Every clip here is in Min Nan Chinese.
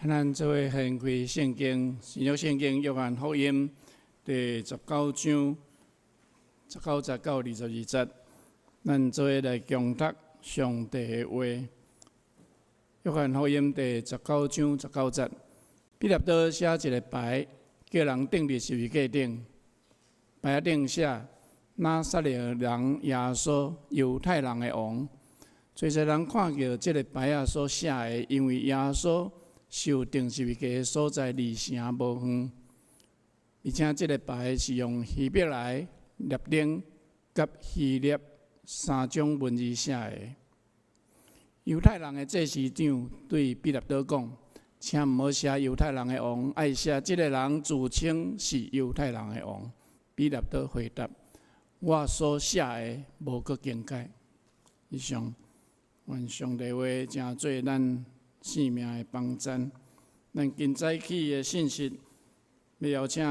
咱做伙掀开圣经，新约圣经约翰福音第十九章十九节到22节，咱做伙来共读上帝的话。约翰福音第十九章十九节，彼拉多写一个牌，叫人钉伫十字架顶。牌仔顶写：拿撒勒人耶稣，犹太人的王。侪侪人看著这个牌仔所写的，因为耶稣受钉十字架的所在离城无远，而且这个牌是用希伯来、拉丁佮希腊三种文字写的。犹太人的祭司长对彼拉多讲：“请毋好写犹太人的王，爱写这个人自称是犹太人的王。”彼拉多回答：“我所写的无阁更改。”以上，愿上帝话成做咱生命的帮助。咱今早起的信息，欲邀请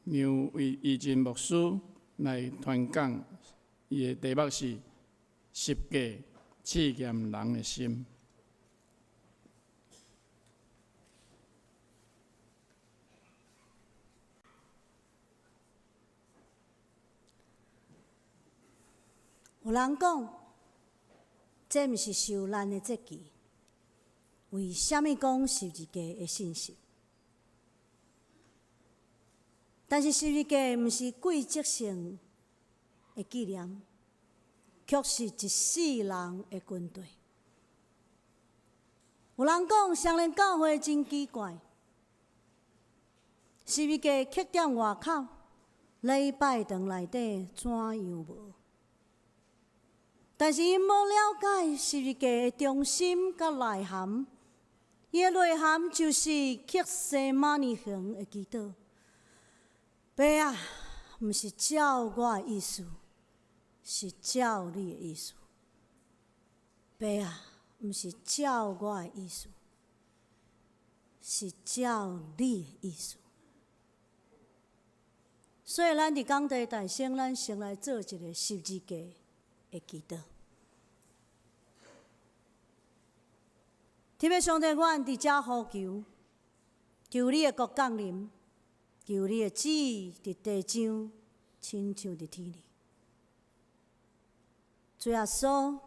杨伟义牧师来传讲，伊的题目是“十架试验人的心”。有人讲，这毋是受难的节期。为啥物讲十字架的信息？但是十字架毋是季节性的纪念，却是一世人的军队。有人讲，双连教会真奇怪，十字架刻踮外口，礼拜堂内底怎样无？但是𪜶无了解十字架的中心佮内涵。伊的内涵就是客西马尼园的祈祷。爸啊，毋是照我的意思，是照你的意思。爸啊，毋是照我的意思，是照你的意思。所以，咱伫讲台大声，咱先来做一个十字架的祈祷。天父上帝，阮伫遮呼求，求你的国降临，求你的旨意伫地上，亲像伫天里。主耶稣，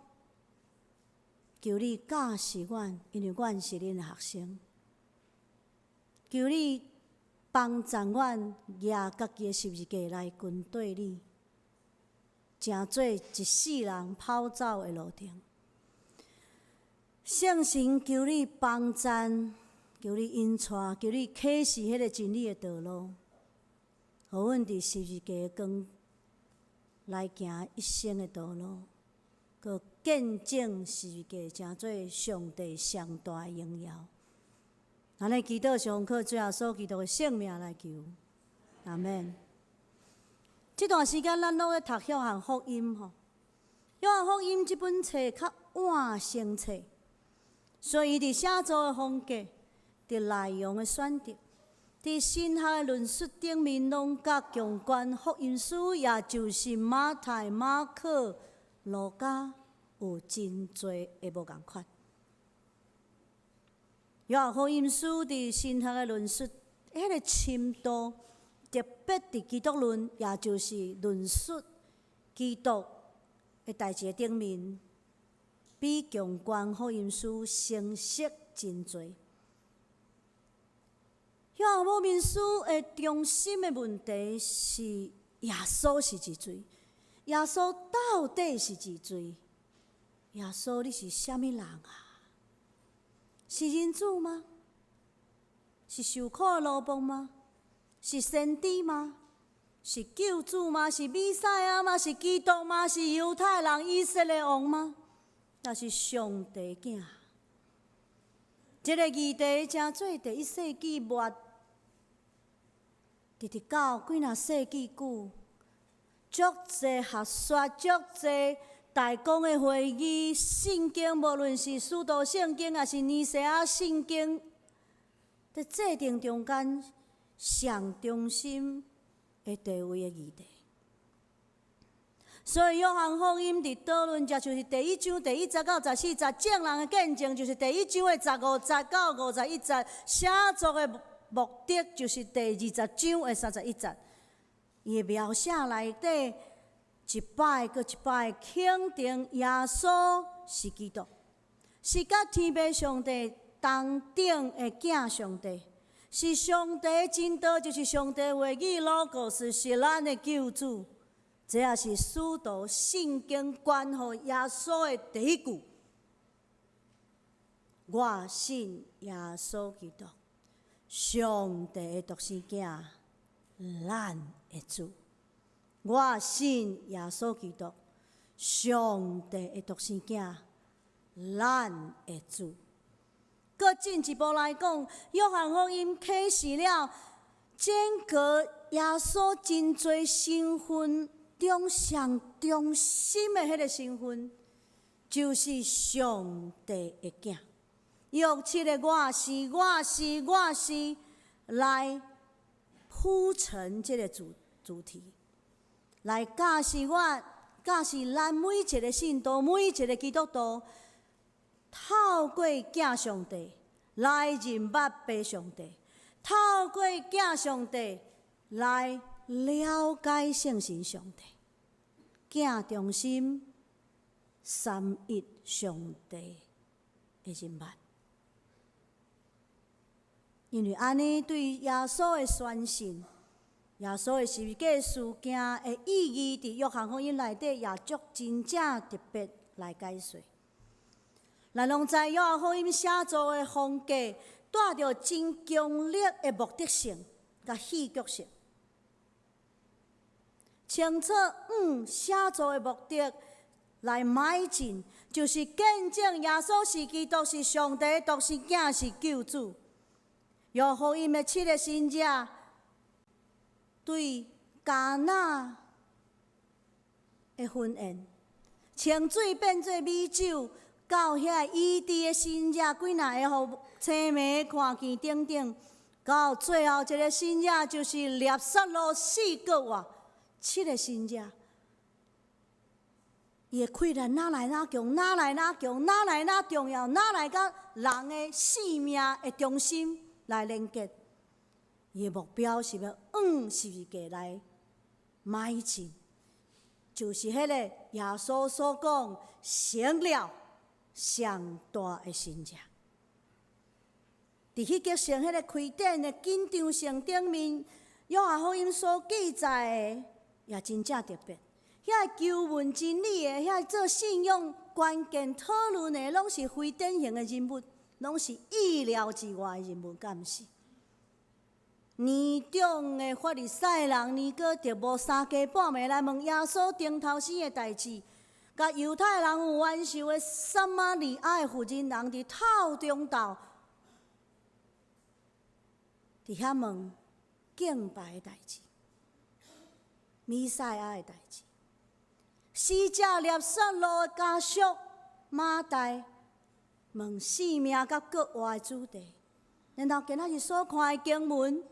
求你教示阮，因为阮是恁的学生。求你帮助阮举家己的十字架来跟缀你，成做一世人跑走的路程。圣神，求你帮助，求你引带，求你启示彼个真理的道路，予阮伫十字架的光来行一生的道路，阁见证十字架成做上帝上大的荣耀。按呢祈祷是奉靠主耶稣基督的圣名来求，阿门。这段时间咱拢咧读约翰福音吼，约翰福音这本册较晚成册。所以，伊伫写作的风格、伫内容的选择、伫神学的论述顶面，拢佮共关福音书，也就是马太、马可、路加有真济的无仝款。约翰福音书伫神学的论述，彼个深度，特别伫基督论，也就是论述基督的代志的顶面，比共关福音书成熟真济。约翰福音书的中心的问题是：耶稣是一谁？耶稣到底是一谁？耶稣，你是啥物人啊？是人子吗？是受苦的奴仆吗？是先知吗？是救主吗？是弥赛亚吗？是基督吗？是犹太人以色列王吗？抑是上帝囝？这个议题成做第一世纪末，直直到几若世纪久，足济学说、足济大公的会议、圣经，无论是使徒圣经，抑是尼西亚圣经，伫制定中间上中心的地位的议题。所以約翰福音佇討論者就是第一章第一節到十四節，證人的見證就是第一章的十五節到五十一節，寫作的目的就是第二十章的三十一節。伊的描寫內底一擺閣一擺肯定耶穌是基督，是佮天父上帝同等的囝上帝，是上帝的真道，就是上帝話語，羅各斯是咱的救主。這也是使徒信經關乎耶穌的第一句：我信耶穌基督，上帝的獨生囝，咱的主。我信耶穌基督，上帝的獨生囝，咱的主。閣進一步來講，約翰福音啟示了整個耶穌真濟身份中上中心的彼個身份，就是上帝的囝。用七个我是我是我是來鋪陳這个主題，來教示我，教示咱每一个信徒，每一个基督徒，透過囝上帝來認捌父上帝，透過囝上帝來了解聖神上帝，囝中心三一上帝的人物。因為按呢，對耶穌的宣信，耶穌的十字架事件的意義，佇約翰福音內底也足真正特別來解說。咱攏知約翰福音寫作的風格，帶著真強烈的目的性佮戲劇性。清楚，寫作的目的來邁進，就是見證耶穌是基督，是上帝的獨生囝，是救主。約翰福音的七个神跡，對迦拿的婚宴，清水變做美酒，到遐醫治的神跡，幾若个予青盲看見等等，到最後一个神跡就是拉撒路死閣活，七个神跡，伊的氣力哪來哪強，哪來哪強，哪來哪重要，哪來佮人的性命的中心來連結。伊的目標是欲往十字架來邁進，就是彼個耶穌所講成了上大的神跡。佇戲劇性彼個開展的緊張性頂面，約翰福音所記載的也真正特別。遐個求問真理的，遐做信仰關鍵討論的，攏是非典型的人物，攏是意料之外的人物，敢毋是？年長的法利賽人尼哥底母三更半暝來問耶穌頂頭生的代誌，佮猶太人有冤仇的撒瑪利亞的婦人人佇透中晝，佇遐問敬拜的代誌、彌賽亞的代誌。死者拉撒路的家屬馬大問性命佮復活的主題，然後今仔日所看的經文，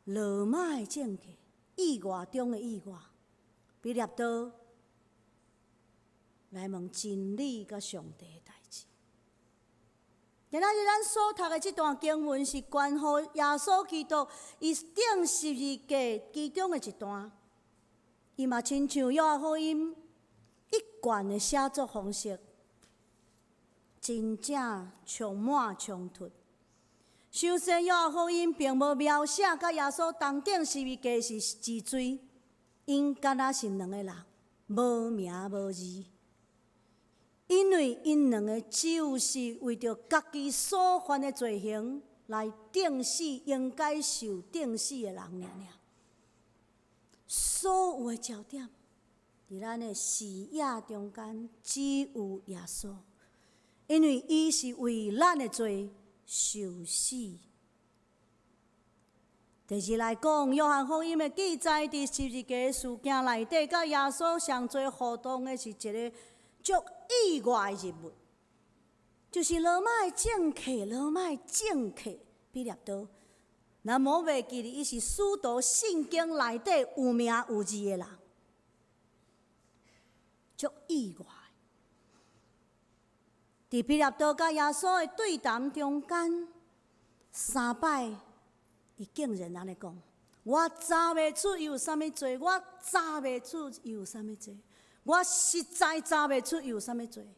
羅馬的政客，意外中的意外，彼立多來問真理佮上帝的代誌。今仔日咱所讀的這段經文是關乎耶穌基督伊釘十字架其中的一段，伊嘛親像約翰福音一貫的寫作方式，真正充滿衝突。首先，約翰福音並無描寫佮耶穌同釘十字架是之罪，𪜶敢若是兩個人，無名無字。因為𪜶兩个就是為著家己所犯的罪行來釘死應該受釘死的人爾爾。所有的焦點，佇咱的視野中間，只有耶穌，因為伊是為咱的罪受死。第二來講，約翰福音的記載，佇十字架事件內底，佮耶穌上濟互動的是一个足意外的人物，就是羅馬的政客，羅馬的政客彼立多。咱莫袂記得，伊是使徒信經內底有名有字的人。足意外。佇彼拉多佮耶穌的對談中間，三擺，伊竟然按呢講：我查袂出伊有啥物罪，我查袂出伊有啥物罪，我實在查袂出伊有啥物罪。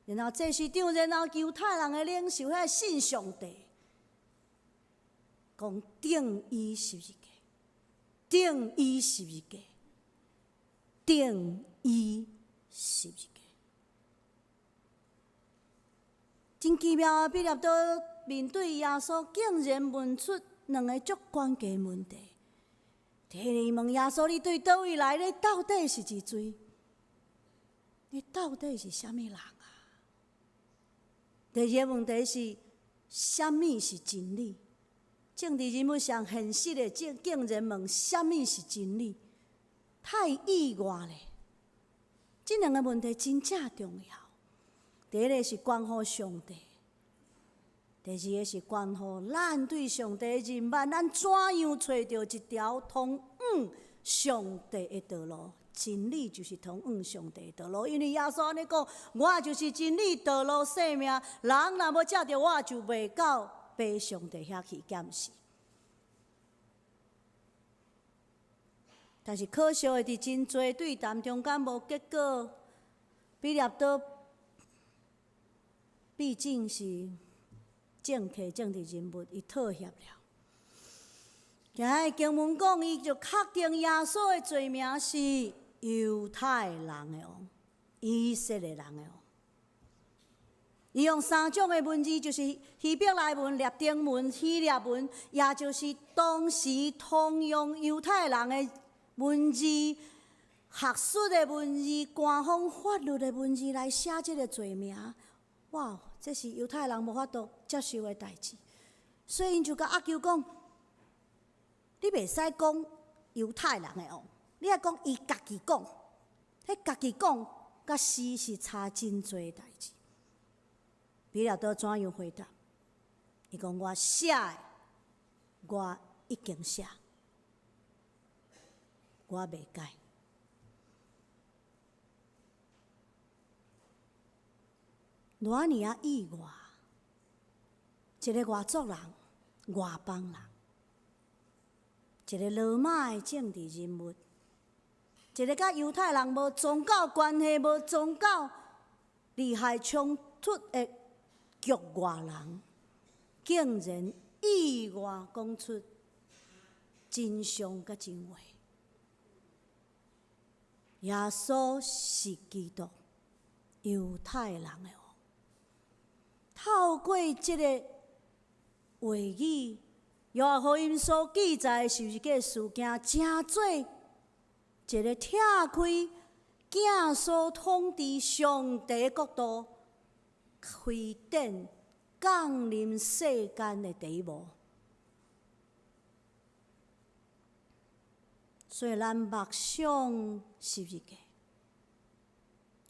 然後祭司長，然後猶太人的領袖，彼个信上帝，講釘伊十字架，釘伊十字架，釘伊十字架。真奇妙啊！彼拉多面對耶穌，竟然問出兩个足關鍵問題。第一問耶穌：你對佗位來？你到底是一誰？你到底是啥物人啊？第二个問題是：啥物是真理？政治人物上現實的，竟然問啥物是真理？太意外咧！這兩个問題真正重要。第一个是關乎上帝，第二个是關乎咱對上帝的認捌，咱怎樣揣著一條通往上帝的道路？真理就是通往上帝的道路，因為耶穌按呢講，我就是真理、道路、生命。人若無藉著我，就袂到父上帝遐去檢視。但是可惜的，佇真濟對談中間無結果，彼拉多畢竟是政客、政治人物，伊妥協了。今日經文講，伊就確定耶穌的罪名是猶太人的王，以色列人的王。伊用三種的文字，就是希伯來文、拉丁文、希臘文，也就是當時通用猶太人的文字、學術的文字、官方法律的文字來寫這个罪名。哇！這是猶太人無法度接受的代誌，所以𪜶就共要求講：你袂使講猶太人的王，你愛講伊家己講。彼家己講，佮死是差真濟代誌。彼拉多怎樣回答？伊講：我寫的，我已經寫，我袂改。偌爾仔意外，一个外族人、外邦人，一个羅馬的政治人物，一个佮猶太人無宗教關係、無宗教利害衝突的局外人，竟然意外講出真相佮真話。耶穌是基督，猶太人的王。透過這个話語，約翰福音所記載的十字架事件，成做一个拆開囝所統治上帝國度非典降臨世間的第一步。所以咱默想十字架。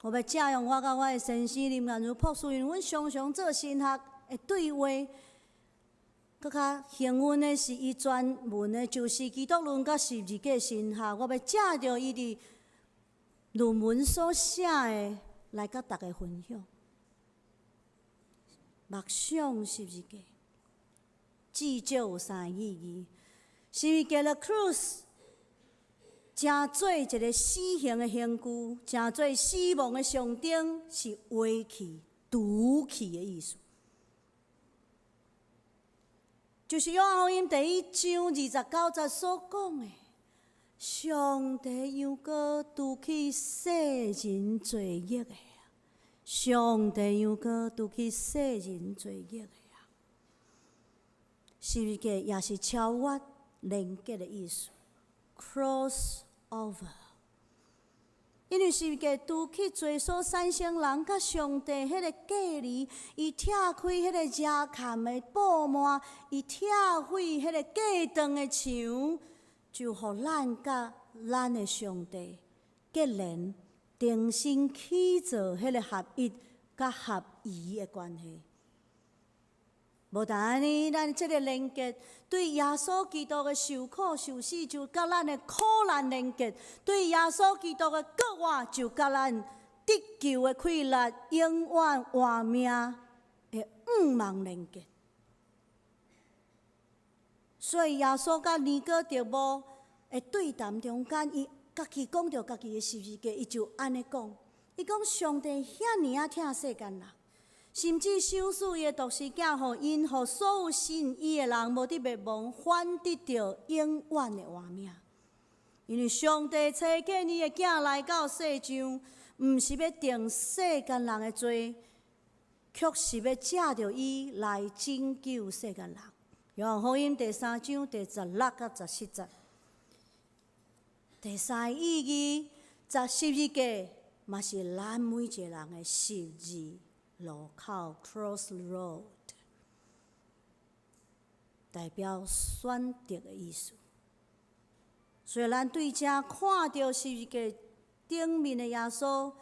我欲借用我佮我的先生林彥如博士，因為阮常常做神學的對話，閣較幸運的是，伊專門的就是基督論佮十字架神學。我欲借著伊佇論文所寫的來佮大家分享。默想十字架，至少有三個意義。十字架 The Cross 成做一个死刑的刑具，成做死亡的象徵，是遺棄、除去的意思。就是約翰福音第一章29節所講的，上帝又閣除去世人罪孽的，上帝又閣除去世人罪孽的啊！十字架也是超越連結的意思。Cross over，因為十字架除去罪所產生人佮上帝彼个隔離，伊拆開彼个遮蓋的布幔，伊拆毀彼个隔斷的牆，就予咱佮咱的上帝結連，重新起造彼个合一佮合宜的關係。無但按呢，咱這个連結對耶穌基督的受苦受死，就佮咱的苦難連結；對耶穌基督的復活，就佮咱得救的氣力、永遠活命的向望連結。所以耶穌佮尼哥底母的對談中間，伊家己講著家己的十字架，伊就按呢講：伊講上帝遐爾仔疼世間人，甚至賞賜伊的獨生囝，予𪜶，予所有信伊的人，無得滅亡，反得著永遠的活命。因為上帝差遣伊的囝來到世上，毋是欲定世間人的罪，卻是欲藉著伊來拯救世間人。約翰福音第三章第16佮17節。第三個意義，十十字架嘛是咱每一個人的十字路口（crossroad），代表選擇的意思。所以咱對這看著十字架頂面的耶穌，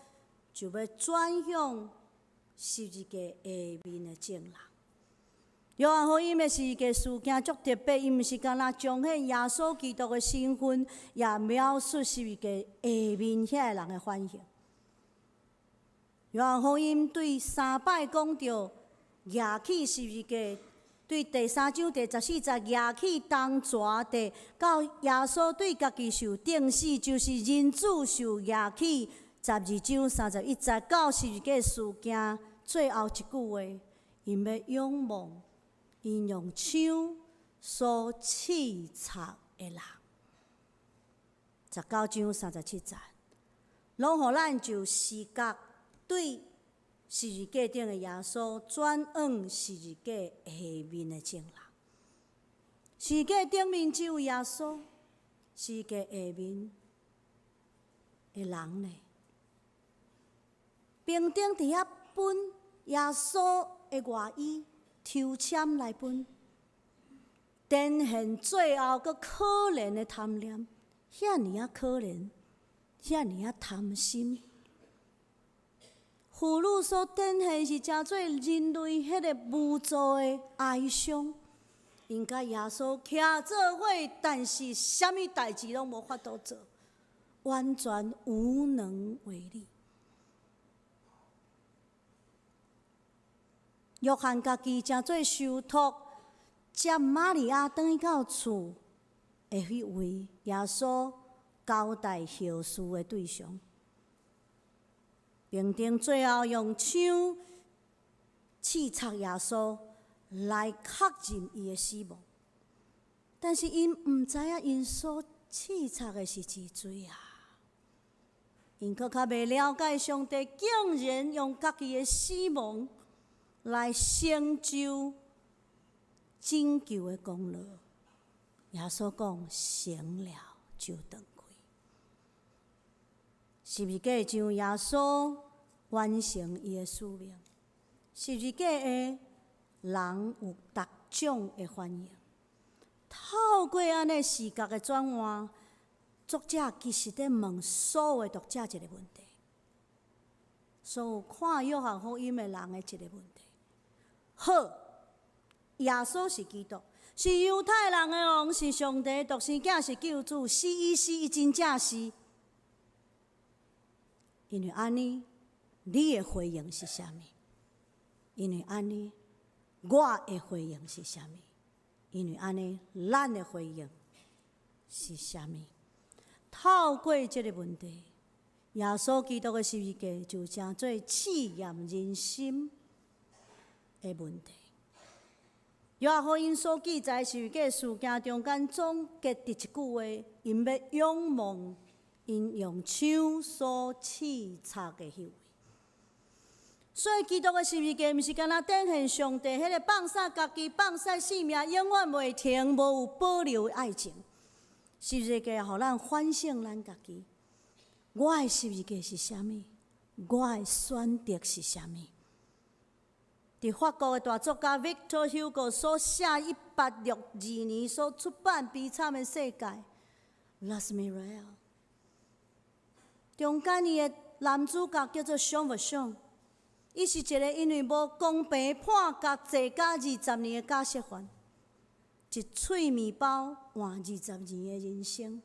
就欲轉向十字架下面的眾人。約翰福音的十字架事件足特別，伊毋是干焦彰顯耶穌基督的身份，也描述十字架下面遐個人的反應。約翰福音對三擺講著舉起十字架，對第三章第14節舉起銅鍮地，到耶穌對家己受釘死，就是人子受舉起12章31節到十字架事件最後一句話，𪜶欲仰望𪜶用槍所刺插的人，19章37節，攏予咱就視覺對十字架頂的耶穌轉往十字架下面的眾人。十字架頂面只有耶穌，十字架下面的人呢？兵丁佇遐分耶穌的外衣，抽籤來分，展現最後閣可憐的貪念，遐爾仔可憐，遐爾仔貪心。婦女所展現是成做人類彼个無助的哀傷，𪜶佮耶穌徛做伙，但是啥物代誌攏無法度做，完全無能為力。約翰家己成做受託接瑪利亞轉去到厝的彼位耶穌交代後事的對象，兵丁最後用槍刺插耶穌來確認伊的死亡，但是𪜶毋知影𪜶所刺插的是一罪啊！𪜶閣較袂了解上帝竟然用家己的死亡來成就拯救的功勞。耶穌講成了就斷氣。十字架上耶穌完成伊的使命。十字架的人有逐種的反應。透過按呢視覺的轉換，作者其實佇問所有的讀者一個問題。所有看約翰福音的人的一個問題。好，耶穌是基督，是猶太人的王，是上帝獨生囝，是救主，是伊是伊真正是。因為按呢，你的回應是啥物？因為按呢，我的回應是啥物？因為按呢，咱的回應是啥物？透過這個問題，耶穌基督的十字架就成做試驗人心的問題。約翰福音所記載十字架事件中間總結佇一句話：𪜶欲仰望𪜶用槍所刺插的彼位。所以基督的十字架毋是干焦展現上帝彼个放捨家己、放捨性命、永遠袂停、無有保留的愛情。十字架予咱反省咱家己。我的十字架是啥物？我的選擇是啥物？佇法國的大作家 Victor Hugo 所寫1862年所出版《悲慘的世界》（Les Misérables），中間伊的男主角叫做尚弗尚，伊是一个因為無公平判監坐監二十年的假釋犯，一喙麵包換二十年的人生。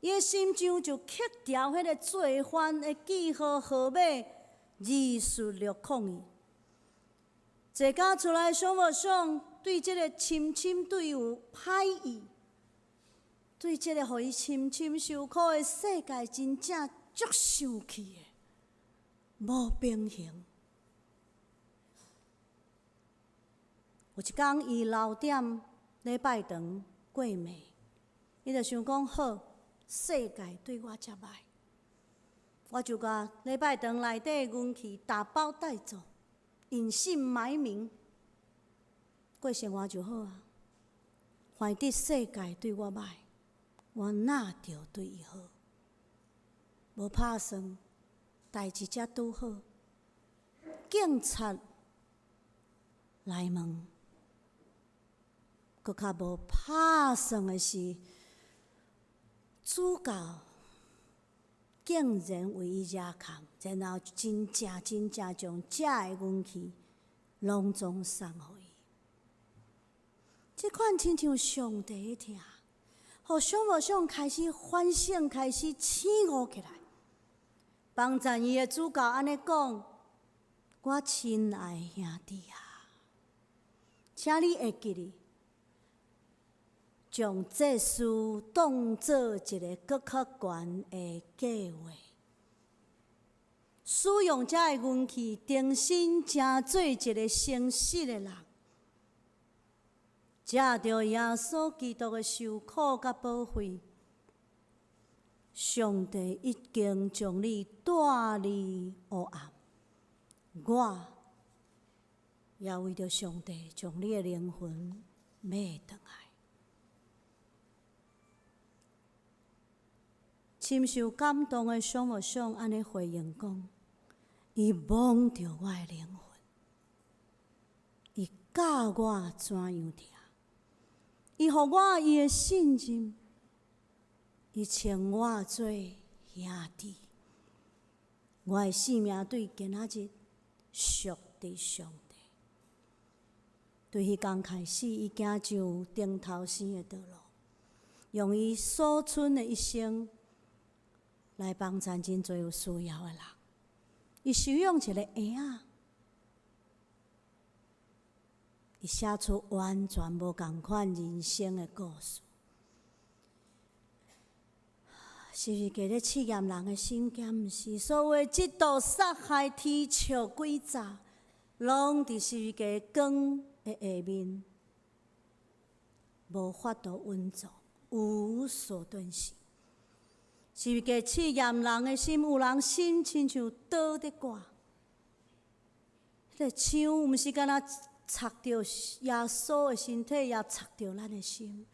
伊的心上就刻牢彼个罪犯的記號號碼24601。坐監出來，想無想對這个深深對有歹意，對這个予伊深深受苦的世界，真正足生氣的，無平衡。有一工，伊6點禮拜堂過暝，伊就想講好，世界對我遮歹，我就共禮拜堂內底銀器打包帶走，隱姓埋名過生活就好啊。反正世界對我歹，我哪著對伊好？無拍算，代誌才拄好。警察來問，閣較無拍算的是，主教竟然為伊惹空，然後真正真正將遮的銀器攏總送予伊。這款親像上帝的疼，予想無想開始反省，開始醒悟起來。幫贊伊的主教按呢講：我親愛兄弟啊，請你會記得，將這事當做一个閣較懸的計劃，使用這个銀器，重新成做一个誠實的人，藉著耶穌基督的受苦佮寶血，上帝已經將你帶離黑暗。我也為著上帝將你的靈魂買轉來。深受感動的想無想按呢回應講，伊摸著我的靈魂，伊教我怎樣疼，伊予我伊的信任，伊稱我做兄弟，我的性命對今仔日屬佇上帝。對彼工開始，伊行上頂頭生的道路，用伊所剩的一生來幫贊真濟有需要的人。伊收養一個嬰仔，伊寫出完全無仝款人生的故事。是毋是加咧試驗人的心？敢毋是？所有嫉妒、殺害、啼笑、詭詐，攏佇十字架光的下面，無法度隱藏，無所遁形。十字架試驗人的心，有人心親像刀佇割，彼个槍毋是干焦插著耶穌的身體，也插著咱的心，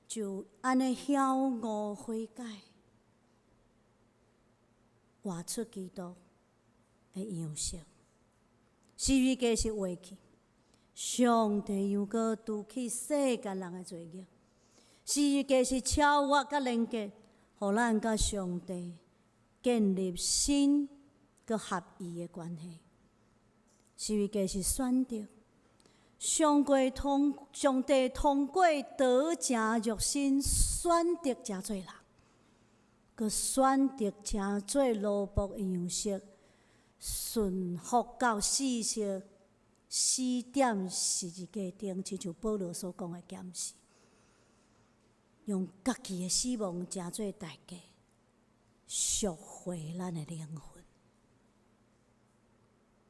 就按呢曉悟悔改，活出基督的樣式。十字架是話去，上帝又閣除去世間人的罪孽。十字架是超越佮連結，予咱佮上帝建立新閣合意的關係。十字架是選擇，上過通上帝通過道成肉身選擇成做人，閣選擇成做奴僕的樣式，順服到死，死佇十字架頂，親像保羅所講的檢視，用家己的死亡成做代價，贖回咱的靈魂。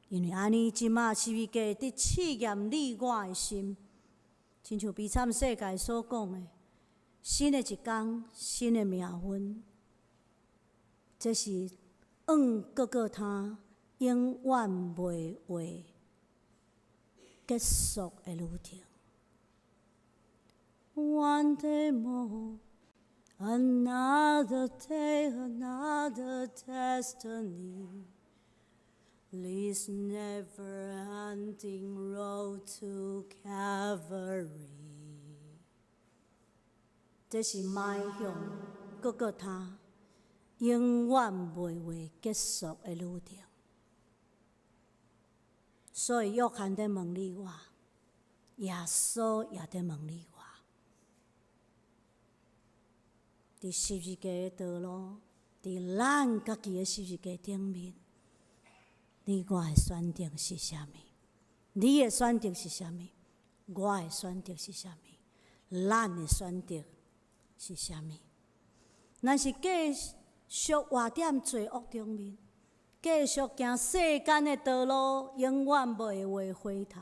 因為按呢，這馬十字架佇試驗你我的心，親像悲慘世界所講的，新的一工，新的命運，這是往各各他永遠袂會結束的旅程。One day more, another day, another destiny. This never-ending road to Calvary。這是邁向各各他永遠袂會結束的旅程。所以約翰佇問你我，耶穌也佇問你我，佇十字架的道路，佇咱家己的十字架頂面，你我的選擇是啥物？你的選擇是啥物？我的選擇是啥物？咱的選擇是啥物？咱是繼續活佇罪惡中面，繼續行世間的道路，永遠袂會回頭，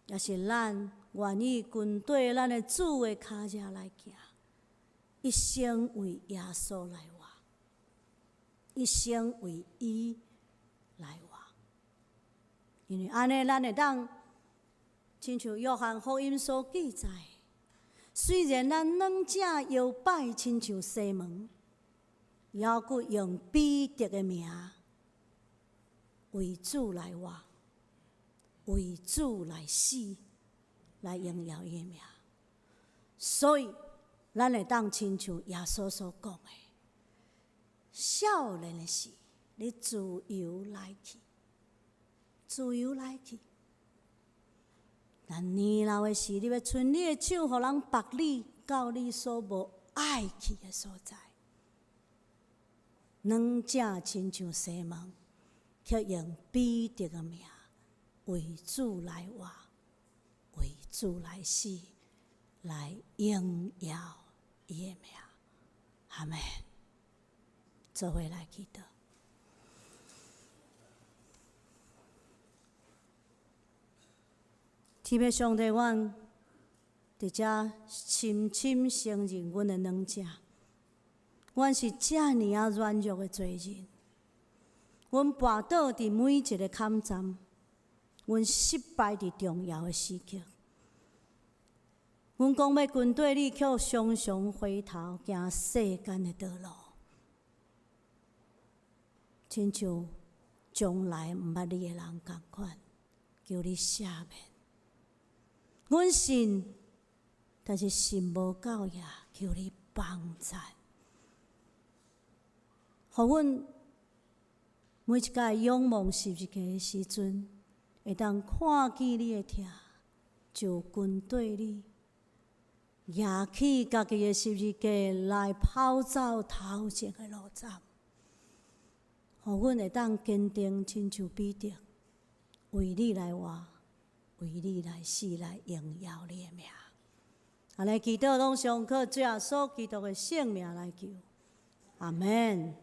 抑是咱願意跟綴咱的主的跤跡來行，一生為耶穌來活，一生為伊來活。因為按呢，咱會當親像約翰福音所記載，雖然咱兩者搖擺，親像西門，猶閣用彼得的名為主來活，為主來死，來榮耀伊的名。所以，咱會當親像耶穌所講的：少年的時，你自由來去，自由來去。但年老的時，你欲伸你的手，予人縛你到你所無愛去的所在。兩者親像西門，卻用彼得的名為主來活，為主來死，來榮耀伊的名。阿門。做伙來祈禱。天父上帝，阮佇遮深深承認阮的軟弱，阮是遮爾仔軟弱的罪人，阮跋倒佇每一个坎站，阮失敗佇重要的時刻，阮講欲跟綴你，卻常常回頭行世間的道路，親像從來毋捌你的人仝款，求你赦免。阮信，但是信無夠呀，求你幫贊，予阮每一擺仰望十字架的時陣，會當看見你的疼，就跟綴你，舉起家己的十字架來跑走頭前的路站，予阮會當堅定，親像彼得，為你來活，為你來死，來榮耀你的名。按呢祈禱攏上靠主耶穌基督的聖名來求，阿門。